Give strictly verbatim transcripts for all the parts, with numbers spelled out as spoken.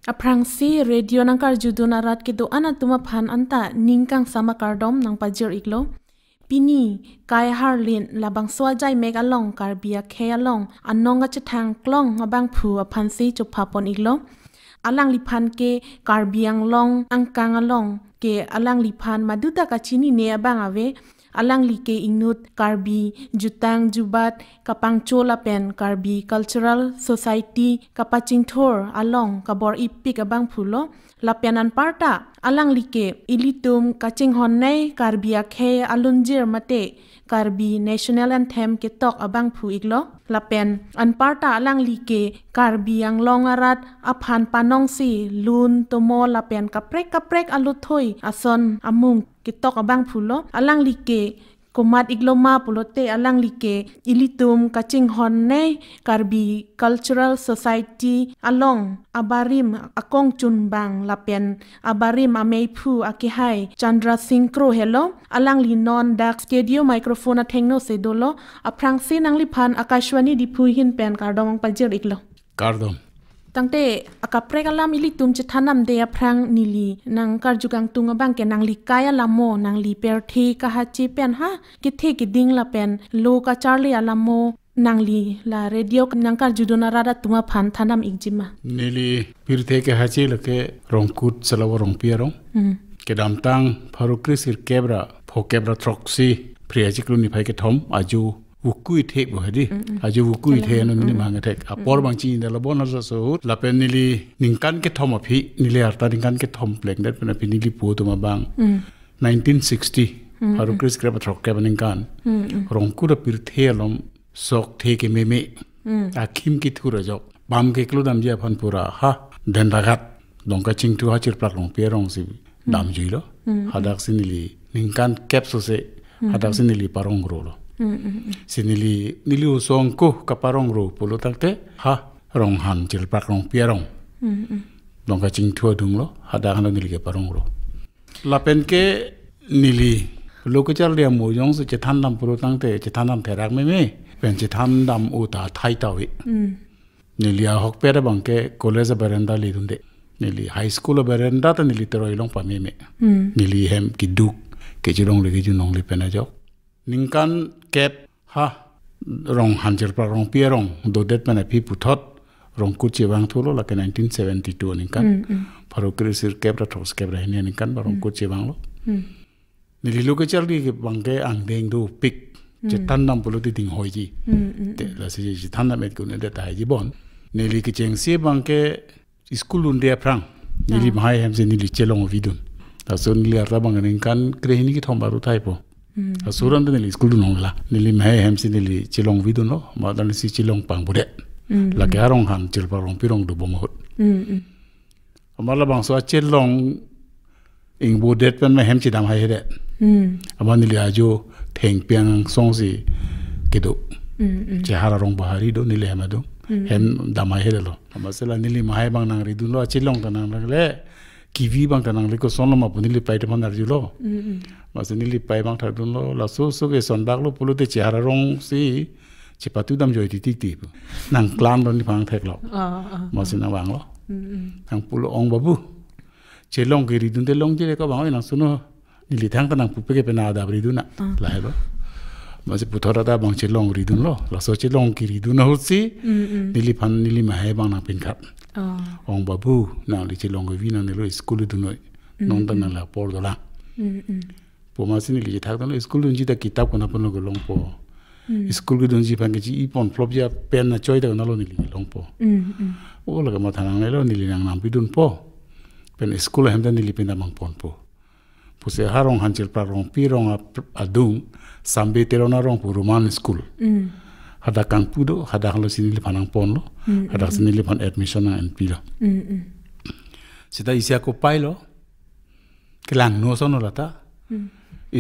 Aphrangsi radio nangkarjudun arat kedo-an atum aphan anta ning kangsam akardom nangpajir iklo. Pini Kai Harlin labangso ajaimek along Karbi akhei along anong kachethang klong abangphu aphansi chophapon iklo. Alangliphan ke Karbi Anglong angkang along ke alangliphan maduta kachinine abang ave. Alangli ke ingnut Karbi Jutang Jubat Kapangcho lapen Karbi Cultural Society kapachingthur along kabor-ipik abangphulo. Lapen anparta alangli ke ilitum kachinghonnei Karbi akhei alunjir mate Karbi National Anthem ketok abangphu iklo. Lapen anparta alangli ke Karbi Anglong arat aphan panongsi lun tomol lapen kaprek kaprek aluthoi ason amung ketok abangphulo. Alangli ke komat iklo ma pulote alangli ke ilitum kachinghonnei Karbi Cultural Society along abarim akongchunbang lapen abarim ameiphu akehai Chandra Singh Kro helo. Alangli non dak studio microphone athengno si dolo. Aphrangsi nangliphan Akashvani Diphu ahin pen kardom nangpajir iklo. Kardom. Tangte akaprek alam ilitum chethan damde aphrang neli nangkarju kangtung abang ke nangli kai alamo, nangli pirthe kahache pen ha kethe keding lapen lo kacharli alamo nangli la radio nangkarjudun arat atum aphan than dam ikji ma? Neli pirthe kahache lake Rongkut Selawor Rongpi arong. Hmm. Kedamtang pharo kresirkep ra phokep ra throksi Phre achiklo niphai kethom ajo vuku ithe bo hadi. Mm, mm. Ajo vuku ithe. Kalang. Ano neli, mm, mang thek. Apor, mm, bang chini dala bon asa sohut. Lapen neli ningkan kethom aphi, neli arta ningkan kethom plengdet pen aphi neli pu atum abang. Mm. Nineteen sixty, mm, pharo, mm, kresirkep ra throkkep aningkan. Mm, mm. Rongkut apirthe alom sok the kememe. Mm. Akhim kethur ajok. Bam keklo damji aphan pura ha Dendaghat Dongkachingthu ha Chirplak Rongpi arong si, mm, damjuilo. Mm, mm. Hadaksi neli ningkan kep sose, mm, hadaksi, mm, neli parong rolo. Mm, mm, mm. Si neli, neli osong ko kaparong ro pulo tangte ha Ronghan Chirplak Rongpi arong. Mm, mm. Dongkachingthu adunglo, hadak hano neli keparong ro. Lapen ke neli lo kacharli amo jongsi chethan dam pulo tangte chethan dam therak meme, pen chethan dam uta thai tawi. Mm. Neli ahokpet abang ke college aberenda ledunde. Neli high school aberenda ta neli teroi long pameme. Mm. Neli hem keduk kechirong legi junong le pen ajok. Ningkan kep ha Ronghan Chirplak Rongpi arong dodet pen aphi puthot Rongkut chevang thulo lake nineteen seventy-two aningkan. Mm, mm. Pharo kresirkep ra throkkep ra hini aningkan ba, mm, Rongkut chevanglo. Mm. Neli lo kacharli ke abang ke angdeng dopik. Mm. Chethan dam pulote dinghoiji. Mm, mm, te, mm, lasi chethan dam et kun edet tahai ji bon. Neli kechengsi abang ke school dunde aphrang. Neli, ah, mahai hem si neli chelong vidun. Laso neli arta abang ningkan krehini kethom baru thai po. Mm. Asurante neli school dun hongla. Neli mahai hem si neli chelong vidunlo. Madan si chelong pangbudet. Mm, lake, mm, ha Ronghan Chirplak Rongpi arong dobom ahut. Mm, mm. Amat labangso achelong ingbodet pen ma hem chedam haihedet. Hmm. Amat neli ajo thengpi angsong si kedo. Hmm, hmm. Chehar arong bahari do neli hem adung. Hmm. Hem dam haihedetlo. Amat sela neli mahai abang nangridunlo, achelong ta nangle, kivi abang ta nangle, kosonlo ma pu neli pai teman arjulo. Hmm, hmm. Amat si neli pai abang thakdunlo, laso so ke sondaklo pulote chehar arong si chepatu damjoi titi ti pu. Nangklamlo, nephan theklok. Ah, ah, amat si, ah, nangvanglo. Hmm, hmm. Nangpulo, "Ong babu, chelong keridunde longji le ko bang, oi, nangsuno. Neli thangta nangpupe ke pena adap ridun na." Ah. Lahelo. Amat si puthot ta abang chelong ridunlo. Laso chelong keridun ahut si, mm, mm, neliphan neli mahai abang nangpinkhat. Ah. "Ong babu, nangli chelong kevi nangnelo, school dunoi. Mm, non ta, mm, nangli apor dolang." Mm, mm. Pu amat si neli chethakdunlo, school dunji ta kitap konatlo kelongpo. Mm. School kedunji aphan ke chi-i ponplopji apen achoi ta konatlo neli kelongpo. Mm, mm. O lake matha nangnelo, neli nangnam pidunpo. Pen school ahem ta neli pen damnang ponpo. Pusi ha Ronghan Chirplak Rongpi arong ap-, adung, Sambe Teron arong pu Roman school. Mm. Hadak kangpu do, hadak lo si neliphan nangponlo, mm, hadak si, mm, neliphan admission nang-enpilo. Mm, mm. Seta isi ako pailo, kelangno ason lo lata. Mm.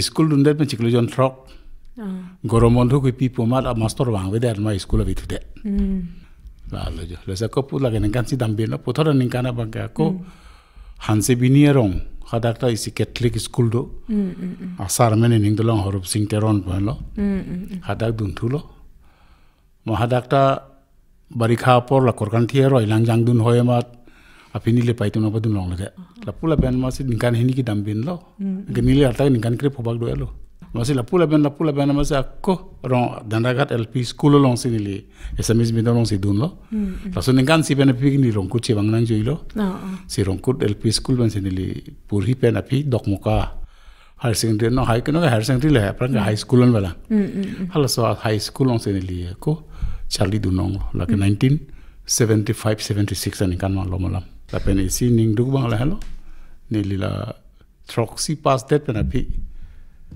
School dundet pen chiklo jon throk. Ah. Gorom bondho kipi pu amat a master vangvedet ma school avethudet. Mm. Lalo jo. Lasi ako pu lake ningkan si dambinlo, puthot aningkan abang ke ako, mm, Hanse Bini arong, hadak ta isi Catholic school do. Mm, mm, mm. Asar amen ining dolong Horop Sing Teron pu henlo. Mm, mm, mm. Hadak dunthulo. Ma hadak ta barikha apor la korkanthi aroi lang jangdun hoi amat Aphi neli paitum nangpadun longledet. Lapu lapen amatsi ningkan hini kedam binlo. Hmm. Ke neli arta ningkan krepho bak do-etlo. Amatsi lapu lapen, lapu lapen amatsi ako rong Dandagat L P School alongsi neli Assamese medium alongsi dunlo. Hmm, hmm. Laso ningkan isi pen aphi neli Rongkut chevang nangjuilo. Oh, oh. Si Rongkut L P School pensi neli porhi pen aphi Dokmoka Higher Secondary, no, high, no, higher secondary le, aphrang ke Hmm. high school an bala. Hmm, hmm, hmm. Halaso high school alongsi neli ako charlidun longlo. Lake Hmm. nineteen seventy-five seventy-six aningkan malom alam. Lapen isi ningduk abang lahelo. Neli la throksi pass det pen aphi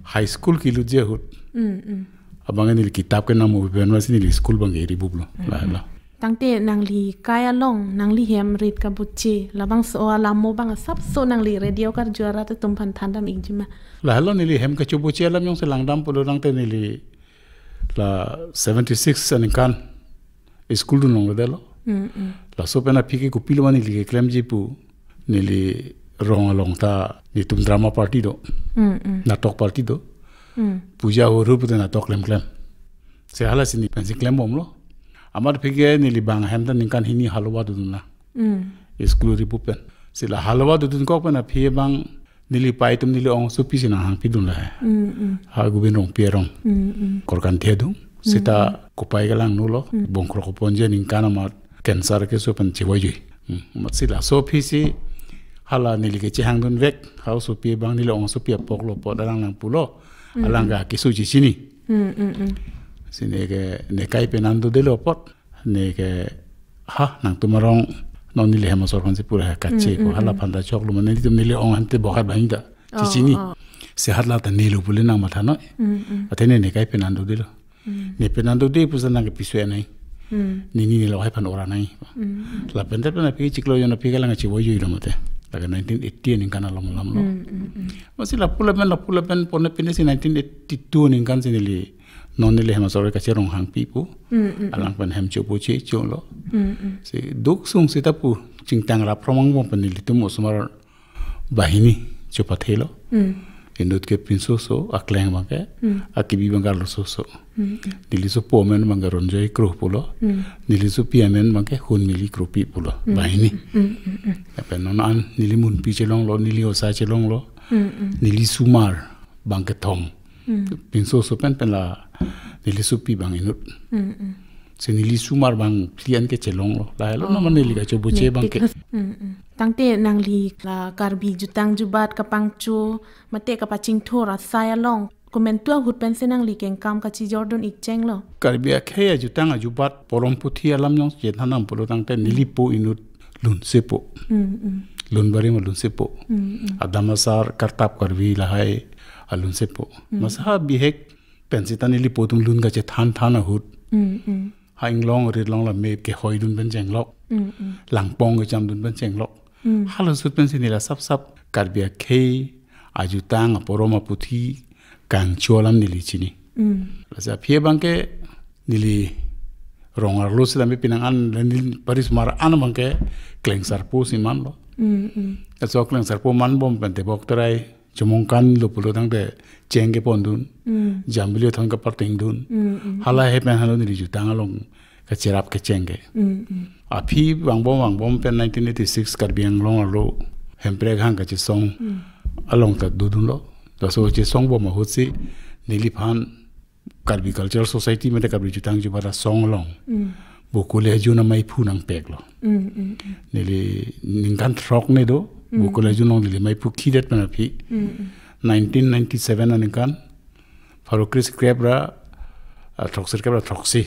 high school kelutji ahut. Hmm, hmm. Abang neli kitap ke nangmu pen amatsi neli school abang ke ribuplo. Hmm, Lahelo. hmm. Tangte nangli kai along, nangli hem rit kabuche, labangso alam mo abang asapso nangli radio karju arat atum aphan thandam ikjima. Lahelo neli hem kachobuche alam jongsi langdam pulo tangte neli la seventy-six aningkan school dun longledetlo. Mm, mm. Laso pen aphi ke kopilo ma neli keklemji pu, neli rong along ta netum drama party do. Mm, mm. Natok party do. Mm. Puja hurhu pute natok klemklem. Si halasi neli pensi klembomlo. Amat aphi ke neli bang ahem ta ningkan hini Halwa dodun na. Mm. School ribup pen. Si la Halwa dodunkok pen aphi abang neli paitum neli ong asopi si nanghangpidun lahai. Mm, mm. Ha Gobind Rongpi arong. Mm, mm. Korkanthi adung. Seta Mm. kopai kelang nulo. Mm. Bongkrok koponji aningkan amat cancer keso pen chewaijui. Mm. Amatsi laso aphi si hala neli kechehangdunvek. Ha asopi abang neli ong asopi apoklo apot alang nangpulo. Mm, Alang mm. ka keso chechini. Mm, mm, mm. Si ne ke nekai pen an dodelo apot. Ne ke, ha, nangtum arong, non neli hem asor aphansi pura ha kache ko, Mm, mm, hala mm. aphan ta choklo mane netum neli ong ahem te bokat banghini ta. Oh, Chechini. oh. Si hat la ta nelo pule nangmatha noi. Mm, mm. Athe ne nekai pen an dodelo. Mm. Ne pen an dode pusi nang ke piso nai. Mm. Nini nelo hai aphan ora nai. Mm, mm. Lapen te pen aphi chiklo jon aphi kelang chewaijui lo mate. Lake nineteen eighty aningkan alom alamlo. Mm, mm, mm. Amatsi lapu lapen, lapu lapen pone pine si nineteen eighty-two aningkan si neli non neli hem asor kacherong hangpi pu. Mm, mm, mm. Alang pen hem chopo che cholo. Mm, mm. Si duk sung seta pu chingtang rap rong angbong pen nelitum osomar banghini chopathelo. Mm. Inut ke pinso so, akleng abang ke, Mm. akebi abang ke arloso so. Mm, mm. Neli sopo amen abang ke Ronjoy Kro pulo. Mm. Neli sopi amen abang ke Hunmili Kropi pulo. Mm, Banghini. mm, mm, mm, mm. Lapen non an neli munpi chelonglo, neli osa chelonglo. Mm, mm. Neli sumar abang kethom. Mm. Pinso so pen pen la neli sopi abang inut. Mm, mm. Si neli sumar abang phli an ke chelonglo. Lahelo Oh. nama neli kachobuche abang ke. Metik. Mm, mm. Tangte nangli la Karbi jutang jubat kapangcho mate kapachingthur asai along komantu ahut pensi nangli kengkam kachijordun ikchenglo? Karbi akhei ajutang ajubat porom puthi alam jong chethan nang pulo tangte neli po inut lunsepo. Mm, mm. Lunbari ma lunsepo. Mm, mm. Adam asar kartap Karbi lahai alunsepo. Mm. Masa bihek pensi ta neli po atum lun kachethan than ahut. Mm, mm. Ha inglong rit long la me kehoidun pen chenglok. Mm, mm. Langpong kechamdun pen chenglok. Mm. Hala ahut pensi neli la sap sap Karbi akhei ajutang aporom aputhi kangcho alam neli chini. Mm. Lasi aphi abang ke neli rong arlo sitame pinang an neli paris mar an abang ke Klengsarpo si manlo. Mm, mm. Laso Klengsarpo manbom pen Tebok Terai chomongkan lo pulo tangte cheng kepondun. Mm. Jambili thon kapartingdun. Mm, mm. Hala he pen halo neli jutang along kacherap kecheng ke. Mm, mm. Aphi vangbom vangbom pen nineteen eighty-six Karbi Anglong arlo Hemprek hang kachesong Mm. along ta dodunlo. Laso chesongbom ahut si neliphan Karbi Cultural Society mate Karbi jutang jubat asong along. Mm. Bokole ajun amaiphu nangpeklo. Mm, mm, mm. Neli ningkan throk ne do, Mm. Bokole ajun along neli maiphu khidet pen aphi. Mm, mm. Nineteen ninety-seven aningkan, pharo kre-isi krep ra, ah, throksi krep ra throksi.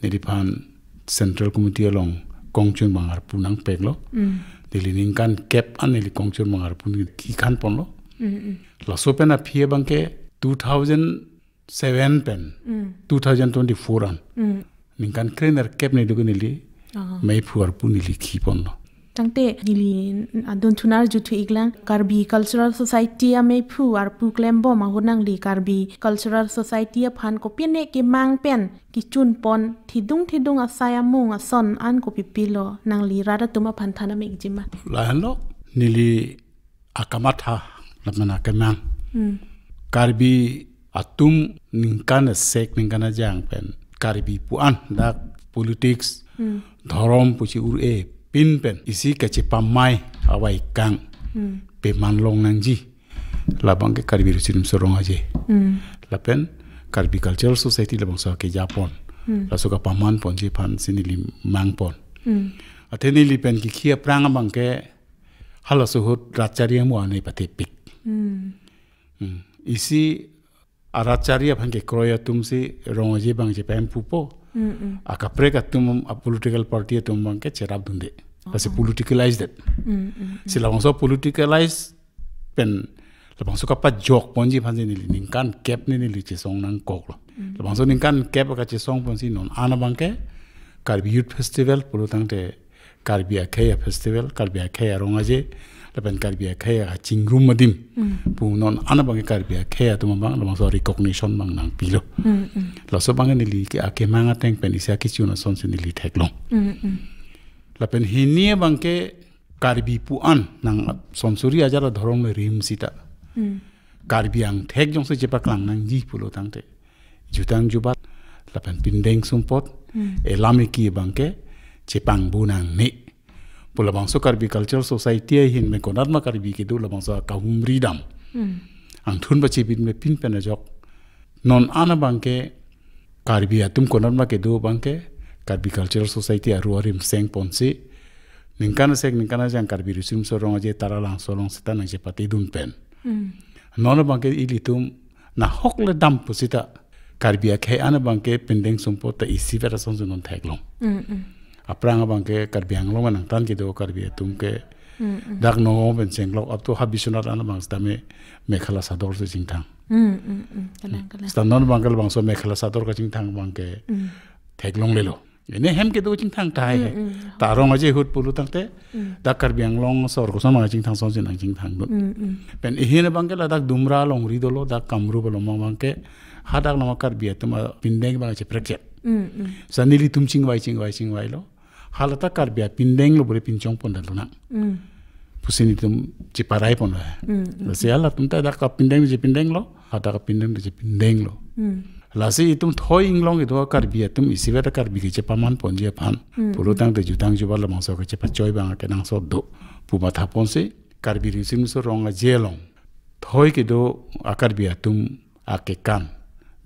Neliphan Central Committee along kongchun abang arpu nangpeklo. Mm. Neli ningkan kep an neli kongchun abang arpu neli kikhan ponlo. Mm, mm. Laso pen aphi abang ke two thousand seven pen, Mm. two thousand twenty-four an. Mm. Ningkan krenerkep ne do ke neli, Aha. maiphu arpu neli khi ponlo. Tangte neli adon thunar juthu iklang Karbi Cultural Society amaiphu arpu klembom ahut nangli Karbi Cultural Society aphan kopine kemang pen kichun pon thidung thidung asai amung ason an kopi pilo nangli rat atum aphan thandam ikjima. Lahenlo neli akamatha lapen akemang. Hmm. Karbi atum ningkan asek ningkan ajang pen Karbi pu an dak politics, Hmm. dhorom pusi ur-e pin pen isi kachepamai avaikang Hmm. peman long nangji. Labang ke Karbi Riso Nimso Rong Aje. Hmm. Lapen Karbi Cultural Society labangso ke japon. Hmm. Laso kapaman ponji aphan si neli mangpon. Hmm. Athe neli pen kikhi aphrang abang ke halaso ahut rat chari amo ane patepik. Hmm. Hmm. Isi arat chari aphan kekroi atum si Rong Aje abang chepahempupo. Mm, mm. Akaprek atum a political party atum abang ke cherapdunde. Lasi Oh. politicalized det. Mm, mm, mm. Si labangso politicalized pen labangso kapajok ponji aphan si neli ningkan kep ni neli chesong nangkoklo. Mm. Labangso ningkan kep kachesong ponsi non an abang ke Karbi Youth Festival pulo tangte Karbi akhei a-festival, Karbi akhei a-Rong Aje, lapen Karbi akhei a-chingrum adim. Mm. Pu non an abang ke Karbi akhei atum abang, labangso recognition abang nangpilo. Mm, mm. Laso abang neli ke akemang ateng pen isi akechun asonsi neli theklong. Mm, mm. Lapen hini abang ke Karbi pu-an nang sonsuri ajar adhorom le rim sita. Mm. Karbi angthek jongsi chepaklang nangji pulo tangte jutang jubat lapen pindeng sumpot, Hmm. elam eki abang ke chepangbu nangne. Pu labangso Karbi Cultural Society ahin me konat ma Karbi kedo labangso kahumri dam. Hmm. Angthun pachebin me pin pen ajok. Non an abang ke Karbi atum konat ma kedo abang ke Karbi Cultural Society aru arim seng ponsi ningkan asek ningkan ajang Karbi Riso Nimso Rong Aje Taralangso along sita nangchepatedun pen. Hmm. Non abang ke ilitum nahok le dam pusita Karbi akhei an abang ke pindeng sumpot ta isi vet asonsi non theklong. Mm, mm. Aphrang abang ke Karbi Anglong nangtan kedo Karbi atum ke Mm, mm. dak Nagaon pen chenglok up to ha Biswanath an abang sitame mekhela chador si chingthang. Mm, mm, mm. Kalang, kalang. Sita non abang ke labangso mekhela chador kachingthang abang ke Mm. theklonglelo. Ene hem kedo chingthang tahai he. Mm, mm. Ta Rong Aje ahut pulo tangte, Mm. dak Karbi Anglong asor koson ma chingthang asonsi nangchingthangdun. Mm, mm. Pen ihin abang ke ladak Dumra alongri dolo, dak Kamrup along abang ke, hadak along Karbi atum apindeng abang cheprekchet. Mm, mm. Sa nelitum chingvai, chingvai, chingvailo. Hala ta Karbi apindeng lo bore pinchong pon dalo nang. Mm. Pusi nelitum cheparai ponlo. Mm, mm. Lasi halatum ta dak apindeng chepindenglo, hadak apindeng chepindenglo. Mm. Lasi itum thoi inglong kedo Karbi atum isi vet Karbi kechepaman ponji aphan. Mm, Pulo mm. tangte jutang jubat labangso kechepachoi abang kenangsot do pu matha ponsi Karbi Riso Nimso Rong Aje along thoi kedo a-Karbi atum akekan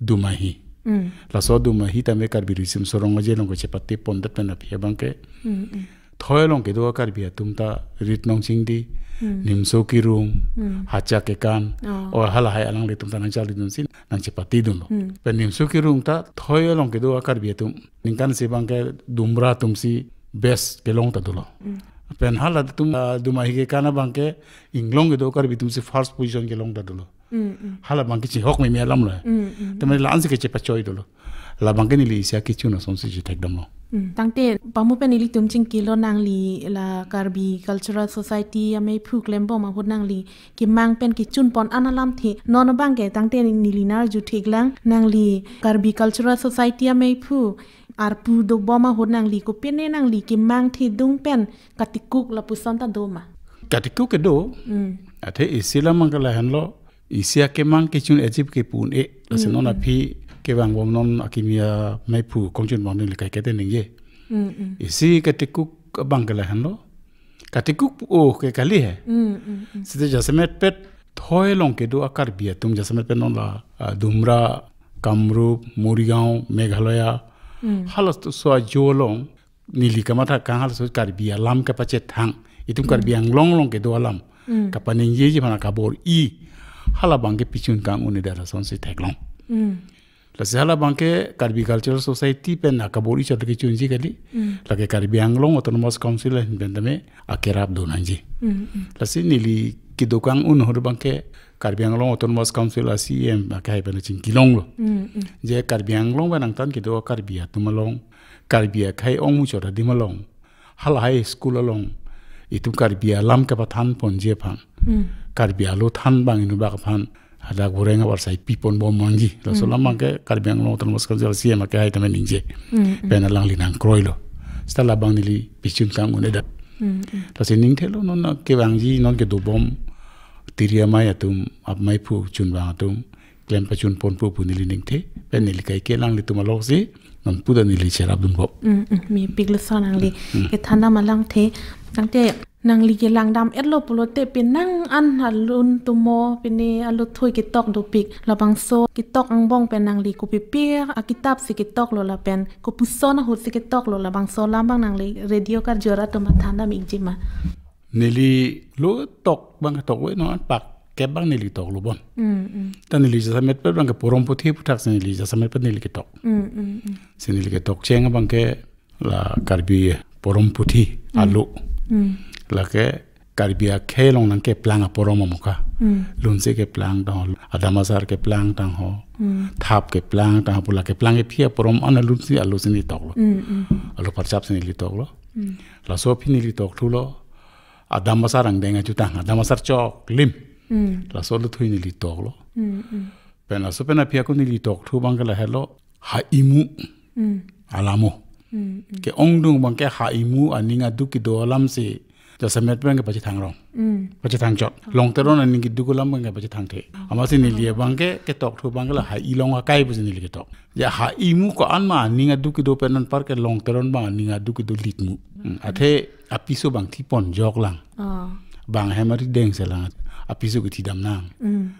Dumahi. Mm. Laso Dumahi tame Karbi Riso Nimso Rong Aje along kechepate pondet pen aphi abang ke. Mm, mm. Thoi along kedo a-Karbi atum ta Rit Nongchingdi, Mm. Nimso Kirung, Mm. Hacha Kekan, Oh. o halahai alanglitum ta nangcharlidunsi nangchepatedunlo. Mm. Pen Nimso Kirung ta thoi along kedo a-Karbi atum ningkan isi abang ke Dumra atum si best kelong ta dolo. Mm. Pen halatum, ah, Dumahi kekan abang ke inglong kedo Karbi atum si first position kelong ta dolo. Mm, mm. Hala abang ke chihok meme alamlo. Mm, mm. Tame la-ansi kechepachoi dolo. Labang ke neli isi akechun asonsi chethekdamlo. Mm. Tangte pamu pen ilitum chingkilo nangli la Karbi Cultural Society ameiphu klembom ahut nangli kemang pen kechun pon an alamthe. Non abang ke tangte neli nar jutheklang nangli Karbi Cultural Society ameiphu arpu dobom ahut nangli kopine nangli kemang thedung pen katikuk lapuson ta doma. Katikuk kedo. Mm. Athe isi lam abang ke lahenlo, isi akemang kechun ejip kepu un-e. Lasi Mm, non mm. aphi kevangbom non akimi ameiphu kongchun abang neli kaiketa ningje. Mm, mm. Isi katikuk abang ke lahenlo. Katikuk pu o ke kali he. Mm, mm, mm. Sita jasemet pet thoi along kedo a-Karbi atum jasemet pet non la, ah, Dumra, Kamrup, Morigaon, Meghalaya. Mm. Halaso ajo along neli kamatha kang halaso Karbi alam kapachethang. Itum Karbi Mm. Anglong along kedo alam. Mm. Kapaningjeji aphan kabor-i. Hala abang ke pichun kang un-edet asonsi theklong. Mm. Lasi hala abang ke Karbi Cultural Society pen akabor-i chot kechunji kali. Mm. Lake Karbi Anglong Autonomous Council ahin pen tame akerap do nangji. Mm, mm. Lasi neli kedo kang un ahut abang ke Karbi Anglong Autonomous Council a-C E M akehai pen chingkilonglo. Mm, mm. Je Karbi Anglong pen nangtan kedo Karbi atum along, Karbi akhei ongmuchot adim along, halahai school along itum Karbi alam kapathan ponji aphan. Hmm. Karbi alo than abang inutbak aphan hadak boreng abar sai pipon bom nangji. Laso Hmm. lam abang ke Karbi Anglong Autonomous Council C M akehai tame ningje. Hmm, hmm. Pen alangli nangkroilo. Sita labang neli pichun kang un-edet. Hmm, hmm. Lasi ningthelo non kevangji non kedobom tiri amei atum, ameiphu chunbang atum klem pachun ponpo pu neli ningthe. Pen neli kaike alanglitum alongsi Non puda neli cherapdun bom. Mm, mm, mepik lo sir nangli. Mm. Kethan dam alangthe. Tangte nangli kelang dam-etlo pulote penang an alun tumo pine aluthui ketok dopik. Labangso ketok angbong pen nangli kopipi akitap si ketoklo lapen kopuson ahut si ketoklo, labangso alam abang nangli radio karjur atum aphan than dam ikji ma? Neli lo tok abang ketok we non pak kep abang neli toklo bon. Mm, mm. Ta neli jasemet pen abang ke Porom Puthi aphuthak si neli jasemet pen neli ketok. Mm, mm, mm. Si neli ketok cheng abang ke la Karbi Porom Puthi Mm. alo. Mm. Lake Karbi akhei along nangkeplang aporom amokha. Mm. Lunse keplang tangho, Adam Asar keplang tangho, Mm. Thap keplang tangho, pu la keplang kephi aporom ana lunsi alo si neli toklo. Mm, mm. Alo parchap si neli toklo. Mm. Laso aphi neli tokthulo. Adam Asar angdeng ajutang, Adam Asar choklim. Mm. Laso aluthui neli toklo. Mm, mm. Pen laso pen aphi ako neli tokthu abang ke lahelo, ha-imu Mm. alamo. Mm, mm. Ke-ongdung abang ke ha-imu aning aduk kedo alam si jasemet pen ke pachethang rong. Mm. Pachethang chot. Longteron aning keduk alam abang ke pachethang the. Amatsi neli abang ke ketokthu abang ke la ha-i along akai pusi neli ketok. Ya ha-imu ko-an ma aning aduk kedo pen anpar ke Longteron abang aning aduk kedo likmu. Mm. Athe apiso abang thipon joklang. Oh. Bang hem arideng selang. Apiso kethi dam nang. Mm.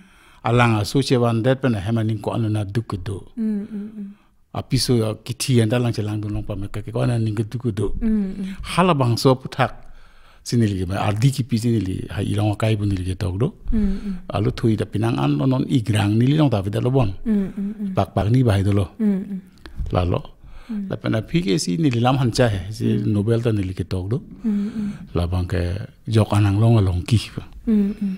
Alang aso chevandet pen hem aning ko-an aduk kedo. Mm, mm, mm. Apiso ya kethi anta lang chelangdun long pame kake ko-an aning keduk kedo. Mm, mm. Halabangso aphuthak si neli ke ardi kipi si neli ha-i along akai pu neli ketok do. Mm, mm. Aluthui ta penang an lo non igrang neli along ta avedetlo bon. Mm, mm, mm. Pakpak ni bahai dolo. Mm, mm. Lalo. Mm. Lapen aphi ke si neli lam hancha he, si Mm. Nobel ta neli ketok do. Mm, mm. Labang ke Jok Ananglong Alongki. Mm, mm.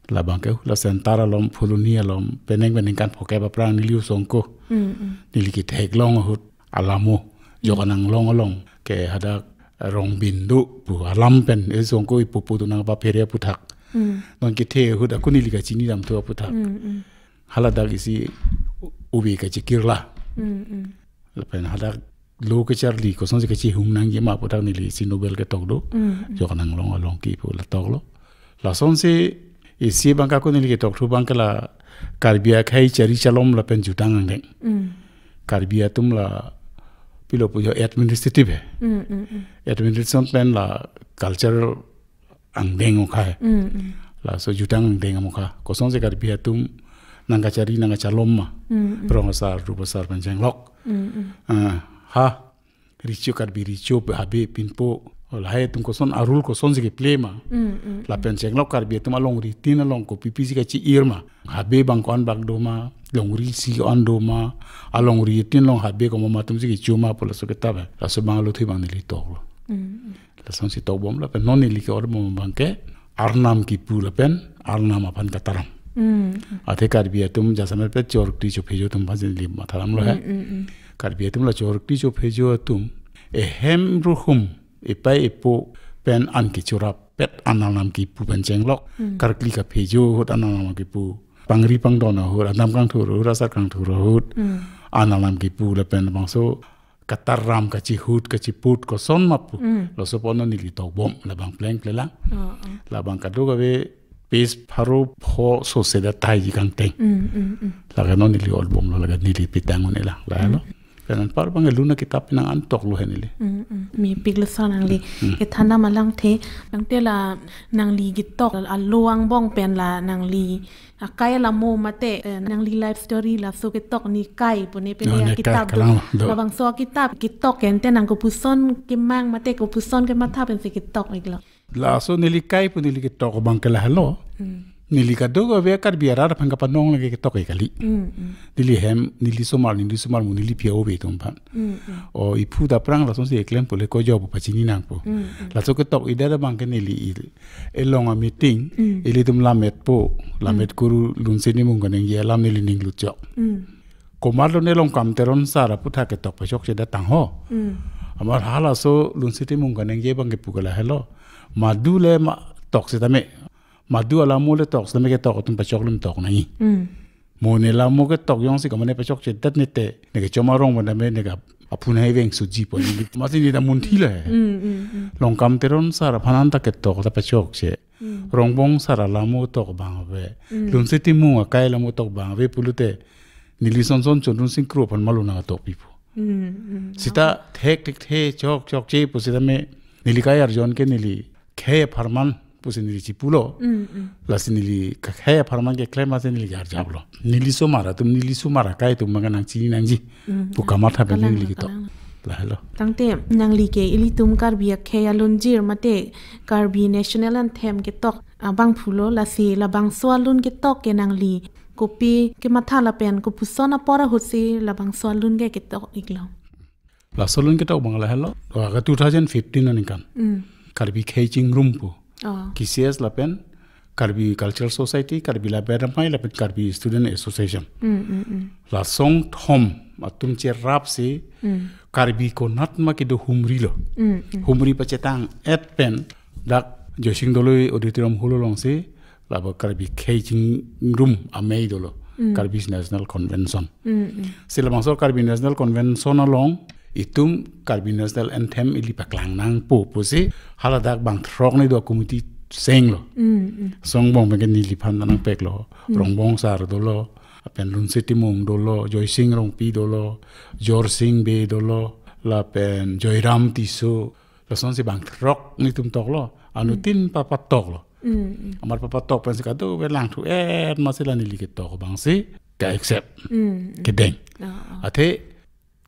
Labang ke la Centre along, Phuloni along, penang penang kan phoke ba prang neli osongko. Mm, mm. Neli ketheklong ahut alamo, Jok Mm. Ananglong along, ke hadak Rongbin do pu alam pen, osongko ipupu tu nangpaphere aphuthak. Mm. Non kethe ahut ako neli kachini dam thu aphuthak. Mm, mm. Haladak isi u-, ubi kachikirla. Mm, mm. Lapen hadak lo kacharli kosonsi kachihum nangji ma aphuthak neli si Nobel ketok do. Mm, mm. Jok Ananglong Alongki pu la toklo. Lasonsi isi abang ke ako neli ketokthu abang ke la Karbi akhei chari chalom lapen jutang angdeng. Mm. Karbi atum la pilo pujo administrative he. Mm, mm, mm. Administration pen la cultural angdeng amokha he. Mm, mm. Laso jutang angdeng amokha. Kosonsi Karbi atum nangkachari nangkachalom ma. Mm, mm. Rong asar, rup asar pen chenglok. Mm, mm. Ah, ha, recho Karbi recho pe habe pinpo. Lahai atum koson arul kosonsi keplema. Mm, mm, mm. Lapen chenglok Karbi atum alongri tin along kopipi si kachi-ir ma. Habe abang ko-an bak do ma, longri isi ko-an do ma, alongri tin along habe komat ma atum si kecho ma pu laso kitab he. Laso abang aluthui abang neli toklo. Mm, mm. Lasonsi tokbom lapen non neli ke-otbom abang ke Arnam kipu lapen Arnam aphan kataram. Mm. Athe Karbi atum jasemet pen chorkri chophejo atum aphan si neli matha damlo he. Mm, mm, mm. Karbi atum la chorkri chophejo atum ehem ruhum epai epo pen an kechorap pet an Arnam kipu pen chenglok. Mm. Karkli kaphejo ahut an Arnam kipu. Pangri pangdon ahut, adam kangthur ahut, asar kangthur ahut. Mm. An Arnam kipu lapen bangso kataram kachihut kachiput koson ma pu. Mm. Laso apot non neli tokbom labang plengple lang. Oh, oh. Labang kadokave page pharo pho sose da taiji kangteng. Mm, mm, mm. Lake non neli otbomlo, lake neli pitang un-e lang. Lahelo. Mm. Pen anpar abang lun akitap penang an toklo he neli. Mm, mm. Mepik lo sir nangli. Mm. Kethan dam alangthe. Tangte la nangli ketok alo angbong pen la nangli akai alamo mate, eh, nangli life story laso ketok ne kai pu ne pine Oh, ne kai kitab do. Kalang do. Labangso kitab ketok ke ante nang kopuson kemang mate kopuson kematha pensi ketok-iklo? Laso neli kai pu neli ketok abang ke lahelo. Hmm. Neli kadokave Karbi arat aphan kapanong lake ketok-ik kali. Hmm, hmm. Neli hem, neli somar, neli somar mu, neli pia ove atum aphan. Hmm, hmm. O iphu ta aphrang lasonsi eklem pule ko jo pu pachini nangpo. Hmm, hmm. Laso ketok-ik det abang ke neli il-, elong a meeting, Hmm. ilitum lammetpo, lammet Hmm. kuru Lunse Timung kaningje alam neli ning lutchok. Hmm. Komatlo ne Longkam Teron sir aphuthak ketok pachokche det tangho. Hmm. Amat halaso Lunse Timung kaningje abang kepu ke lahelo. Madu le ma tok setame. Madu alamo le tok setame ketok atum pachok lim tok nangji. Hmm. Mo ne lamo ketok jongsi kamane pachokche det ne te. Ne kechom arong mo dame ne ka apun hai veng suji po ne. Masi ne ta munthi le. Hmm, hmm, hmm. Longkam Teron sir aphan anta ketok ta pachokche. Hmm. Rongbong sir alamo tok abang ave. Hmm. Lunse Timung akai alamo tok abang ave pulote. Neli sonson chondun singkro aphan malo nangtok pipo. Hmm, hmm. Sita thek thekthe chok chokche pu sitame neli kai arjon ke neli khei apharman pusi neli chipulo. Hmm, hmm. Lasi neli khei apharman keklem ase neli arjaplo. Neli osomar atum, neli osomar akai atum mangke nangchini nangji. Hmm, pu hmm. Kamatha pen kalang, neli ketok. Kalang. Lahelo. Tangte nangli ke ilitum Karbi akhei alunjir mate Karbi National Anthem ketok abangphulo, lasi labangso alun ketok ke nangli kopi kematha lapen kopuson apor ahutsi labangso alun ke ketok-iklo? Laso alun ketok abang lahelo. Waka two thousand fifteen aningkan. Hmm. Karbi Khei Chingrum pu. Oh. K C S lapen Karbi Cultural Society, Karbi Laber Amei, lapen Karbi Student Association. Hmm, hmm, hmm. La asong thom atum cherapsi, hmm, Karbi konat ma kedo humrilo. Hmm, hmm. Humri pachetang-et pen dak Joysing Doloi Auditorium Hall alongsi, laba Karbi Khei Chingrum amei dolo. Hmm. Karbi National Convention. Hmm, hmm. Si labangso Karbi National Convention along itum Karbi National Anthem ili paklang nangpo pusi haladak bang throk ni do committee senglo. Hmm, hmm. Asong angbong pen ke neliphan nangpeklo. Hmm. Rongbong sar dolo, lapen Lunse Timung dolo, Joysing Rongpi dolo, Jorsing Bey dolo, lapen Joyram Tisso, lasonsi bang throk netum toklo. Anu, hmm, tin papa toklo. Hmm, hmm. Amar papa tok pensi kadokave langthu-et masi la neli ketok abangsi ka-accept. Hmm, hmm. Kedeng. Oh, oh. Athe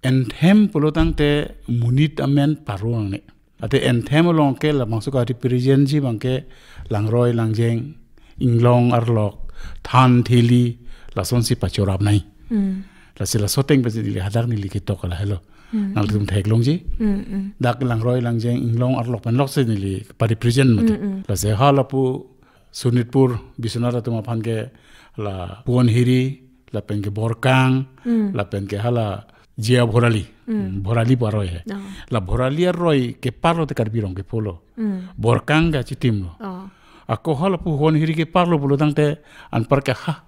anthem pulo tangte monit amen paro nangne. Athe anthem along ke labangso ka-representji abang ke langroi langjeng, inglong arlok, than theli, lasonsi pachorap nangji. Hmm. Lasi laso ateng pensi neli hadak neli ketok lahelo. Hmm. Nangtum theklongji. Hmm, hmm. Dak langroi langjeng inglong arlok pen lok si neli pa-represent mati. Hmm, hmm. Lasi hala pu Sonitpur Biswanath atum aphan ke la Puon Hiri, lapen ke Borkang, hmm, lapen ke hala Jia Bhorali. Hmm. Hmm, Bhorali pu aroi he. Oh. La Bhorali aroi keparlo te Karbi Rong Kepho lo. Hmm. Borkang ke achitim lo. Oh. Ako hala pu Puon Hiri keparlo pulo tangte anpar ke ha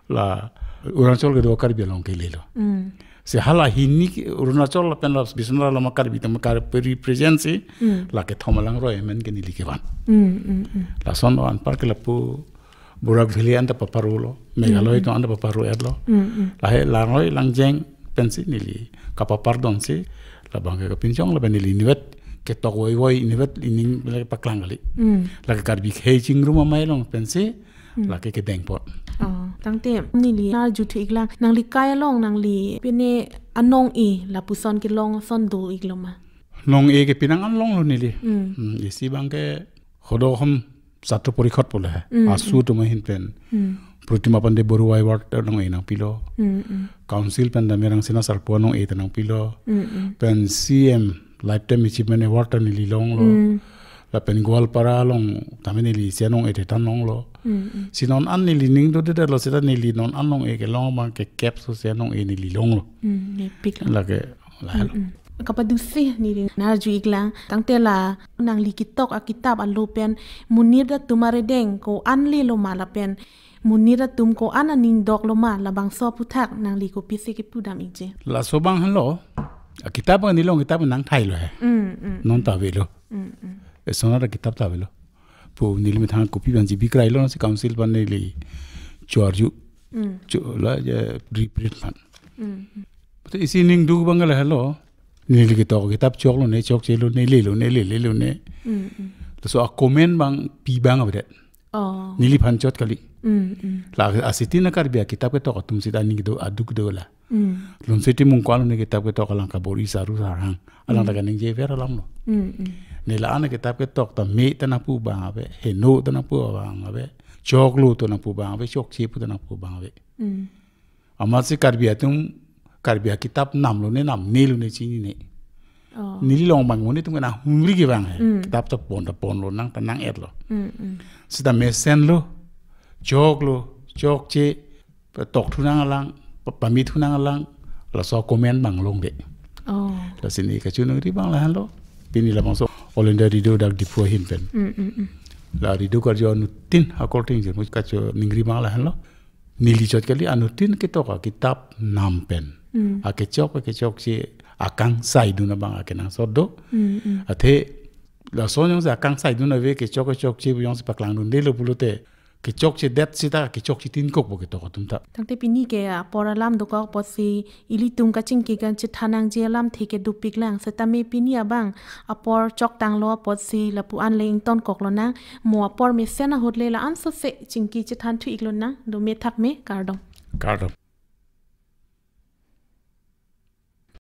la Arunachal kedo Karbi along kelelo. Hmm. Si hala hini ke Arunachal lapen la Biswanath lama Karbi atum ka-representsi, hmm, la kethom alangroi amen ke neli kevan. Hmm, hmm, hmm. Lason lo anpar ke lapu Barak Valley anta paparulo, Meghalaya, hmm, hmm, atum anta paparu-etlo. Hmm, hmm. Lahei langroi langjeng pensi neli kapapardonsi labang ke kapinchong lapen neli inivet ketok voivoi, inivet ining le paklang kali. Hmm. Lake Karbi Khei Chingrum amei along pensi, hmm, lake kedeng apot. Oh, tangte neli arjuthu-iklang, nangli kai along nangli pine anong-e lapuson kelong ason do-iklo ma? Nong-e ke penang an longlo neli. Hmm. Hmm, isi abang ke Hodo Hom Satro Porikhod pu le he. Hmm, AASU, hmm, atum ahin pen. Hmm. Protima Pandey Baruah Award ta nong-e nangpilo. Hmm, hmm. Council pen Damerang Sena Sarpo nong-e ta nangpilo. Hmm, hmm. Pen C M Lifetime Achievement Award ta neli longlo. Hmm. Lapen Goalpara along tame neli isi anong-e ta nonglo. Hmm, hmm. Si non an neli ning dodedetlo seta neli non an nong-e kelong abang ke kep so isi anong-e neli longlo. Hmm, nepiklo. Lake lahelo. Mm-mm. Kapadusi neli arju-iklang, tangte la nangli ketok akitap alo pen monit atum arideng ko-an lelo ma lapen monit atum ko-an aning doklo ma, labangso aphuthak nangli kopisi kepudam-ikji? Laso abang henlo, akitap abang neli long kitap nangthailo he. Mm, mm, non mm, ta avelo. Mm, mm. Eson akitap ta avelo. Pu neli methang kopi abang jibi krailo si council abang neli cho-arju. Mm. Cho la je reprint man. Mm, mm. Te isi ning duk abang lahelo. Neli ketok kitap choklo ne, chokchelo ne, lelo ne, lelelo ne. Mm, mm. Laso a-comment abang pi abang avedet. Oh. Neliphan chot kali. Mm, mm. La asitin a-Karbi akitap ketok atum sita ning do aduk do la. Mm. Lunse Timung ko-an lo ne kitap ketok, alang kabor-i saru sarhang. Alang, mm, ta kaningjever alam lo. Mm, mm. Ne la-an akitap ketok ta me ta nangpu abang ave, heno ta nangpu abang ave, choklo ta nangpu abang ave, chokche pu ta nangpu abang ave. Mm. Amatsi Karbi atum, Karbi akitap namlo ne namnelo ne chinine. Oh. Neli long abang monit atum ke nanghumri ke abang he. Mm. Kitap ta pon ta ponlo, nang ta nang-etlo. Mm, mm. Sita mesenlo, choklo, chokche, tokthu nang alang, pa-, pamit thu nang alang, laso comment abang longde. Oh. Lasi neli kachiningri abang lahenlo. Pini labangso All India Radio dak Diphu ahin pen. Mm, mm, mm. La radio karju anuttin akorte ingjir, mo kachiningri abang lahenlo. Neli chot kali anuttin ketok akitap nam pen. Mm. Akechok, akechokche, akangsai dun abang akenangsot do. Mm, mm. Athe lason jongsi akangsai dun ave, kechok kechokche jongsi paklang dunde lo pulote, kechokchedet sita kechokche tinkok bo ketok atum ta. Tangte pini ke apor alam dokok apotsi ilitum kachingki kan chethan nangji alamthe ke dopik lang, setame pini abang apor choktanglo apotsi lapu-an le ingtonkok lonang, mo apor mesen ahut le la-an sose chingki chethan thu-ik lonang, dome thakme, kardom. Kardom.